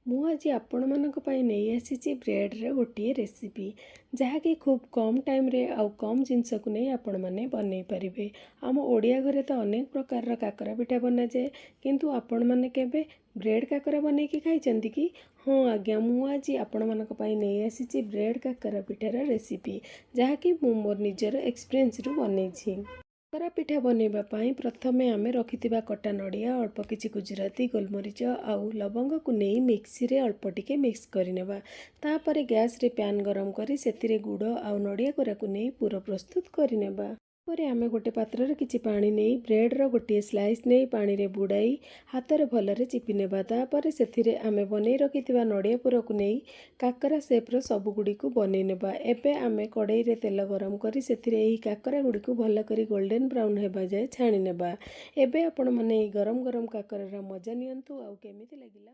ମୁଁ ଆଜି ଆପଣମାନଙ୍କ ପାଇଁ ନେଇ ଆସିଛି ବ୍ରେଡ଼ର ଗୋଟିଏ ରେସିପି, ଯାହାକି ଖୁବ୍ କମ୍ ଟାଇମ୍ରେ ଆଉ କମ୍ ଜିନିଷକୁ ନେଇ ଆପଣମାନେ ବନେଇ ପାରିବେ। ଆମ ଓଡ଼ିଆ ଘରେ ତ ଅନେକ ପ୍ରକାରର କାକରା ପିଠା ବନାଯାଏ, କିନ୍ତୁ ଆପଣମାନେ କେବେ ବ୍ରେଡ଼୍ କାକରା ବନେଇକି ଖାଇଛନ୍ତି କି? ହଁ ଆଜ୍ଞା, ମୁଁ ଆଜି ଆପଣମାନଙ୍କ ପାଇଁ ନେଇ ଆସିଛି ବ୍ରେଡ଼୍ କାକରା ପିଠାର ରେସିପି, ଯାହାକି ମୁଁ ମୋର ନିଜର ଏକ୍ସପିରିଏନ୍ସରୁ ବନେଇଛି। କାକରା ପିଠା ବନେଇବା ପାଇଁ ପ୍ରଥମେ ଆମେ ରଖିଥିବା କଟା ନଡ଼ିଆ, ଅଳ୍ପ କିଛି ଗୁଜୁରାତି, ଗୋଲମରିଚ ଆଉ ଲବଙ୍ଗକୁ ନେଇ ମିକ୍ସିରେ ଅଳ୍ପ ଟିକେ ମିକ୍ସ କରିନେବା। ତାପରେ ଗ୍ୟାସରେ ପ୍ୟାନ୍ ଗରମ କରି ସେଥିରେ ଗୁଡ଼ ଆଉ ନଡ଼ିଆ କୋରାକୁ ନେଇ ପୁର ପ୍ରସ୍ତୁତ କରିନେବା। ପରେ ଆମେ ଗୋଟେ ପାତ୍ରରେ କିଛି ପାଣି ନେଇ ବ୍ରେଡ଼ର ଗୋଟିଏ ସ୍ଲାଇସ୍ ନେଇ ପାଣିରେ ବୁଡ଼ାଇ ହାତରେ ଭଲରେ ଚିପି ନେବା। ତାପରେ ସେଥିରେ ଆମେ ବନେଇ ରଖିଥିବା ନଡ଼ିଆ ପୁରକୁ ନେଇ କାକରା ସେପ୍ର ସବୁଗୁଡ଼ିକୁ ବନେଇ ନେବା। ଏବେ ଆମେ କଡ଼େଇରେ ତେଲ ଗରମ କରି ସେଥିରେ ଏହି କାକରା ଗୁଡ଼ିକୁ ଭଲ କରି ଗୋଲ୍ଡେନ୍ ବ୍ରାଉନ୍ ହେବା ଯାଏ ଛାଣି ନେବା। ଏବେ ଆପଣମାନେ ଏହି ଗରମ ଗରମ କାକରାର ମଜା ନିଅନ୍ତୁ ଆଉ କେମିତି ଲାଗିଲା